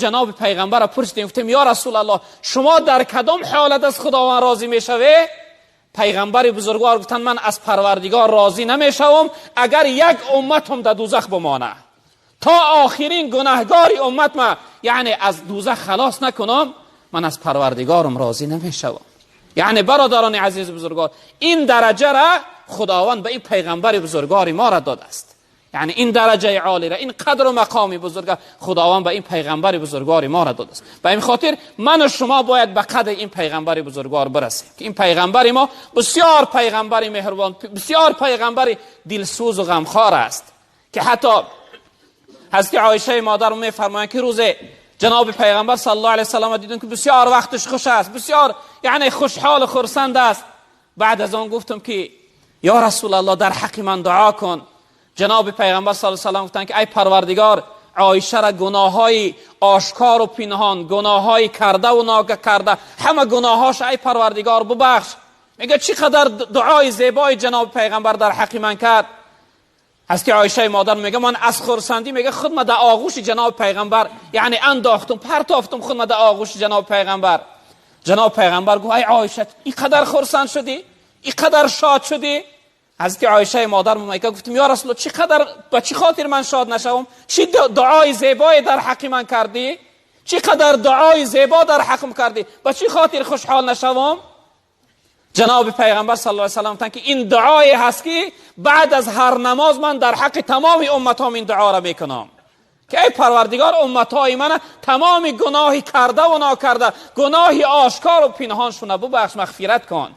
Ҷаноби пайғамбарро пурсидем, гуфтем: ё Расулаллоҳ, шумо дар кадом ҳолат аз Худованд розӣ мешавед? Пайғамбари бузургвор гуфтанд: ман аз Парвардигор розӣ намешавам, агар як умматам дар дӯзах бимонад. То охирин гунаҳгори уммат ма, яъне аз дӯзах халос накунам, ман аз Парвардигорам розӣ намешавам. Яъне бародарони азизи бузургвор, ин дараҷаро Худованд ба ин пайғамбари бузургвори мо ра додааст. Яъне ин дараҷаи олиро, ин қадру мақоми бузурга Худованд ба ин пайғамбари бузургвори мо ра додааст. Ба ин хотир ман ва шумо бояд ба қадри ин пайғамбари бузургвор бирасем, ки ин пайғамбари мо бисёр пайғамбари меҳрубон, бисёр пайғамбари дилсӯзу ғамхор аст, ки ҳатто ҳазрати Оишаи модар мефармоянд, ки рӯзе ҷаноби пайғамбар саллаллоҳу алайҳи васаллам дидем, ки бисёр вақташ хуш аст, бисёр яъне хушҳол хурсанд аст. Баъд аз он гуфтам, ки ё Расулаллоҳ, дар ҳаққи ман дуо кун. Ҷаноби пайғамбар саллаллоҳу алайҳи васаллам гуфтанд, ки эй Парвардигор, Оишаро гуноҳҳои ошкору пинҳон, гуноҳҳои кардаву нокарда, ҳама гуноҳҳош эй Парвардигор бубахш. Мегӯяд, чӣ қадар дуои зебои ҷаноби пайғамбар дар ҳаққи ман кард. Ҳазрати Оишаи модар мегӯяд, ман аз хурсандӣ, мегӯяд, худма дар оғӯши ҷаноби пайғамбар яъне андохтум, партофтум худма дар оғӯши ҷаноби пайғамбар. Ҷаноби пайғамбар гуфт: эй Оиша, ин қадар хурсанд шудӣ, ин қадар шод шудӣ? Ҳазрати Оишаи модар мегӯяд, гуфтам: ё Расулуллоҳ, чӣ қадар, ба чӣ хотир ман шод нашавам? Чӣ дуои зебое дар ҳаққи ман кардӣ? Чӣ қадар дуои зебо дар ҳаққам кардӣ? Ба чӣ хотир хушҳол нашавам? Ҷаноби пайғамбар саллаллоҳу алайҳи васаллам гуфтанд, ки ин дуое ҳаст, ки баъд аз ҳар намоз ман дар ҳаққи тамоми умматҳом ин дуоро мекунам, ки эй Парвардигор, умматҳои мана тамоми гуноҳи кардаву нокарда, гуноҳи ошкору пинҳоншуна бубахш, мағфират кун.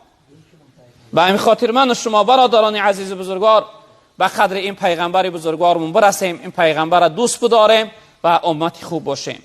Ба ҳамин хотир ман шумо, бародарони азизу бузургвор, ба қадри ин пайғамбари бузургвормон бирасем, ин пайғамбарро дӯст бидорем ва уммати хуб бошем.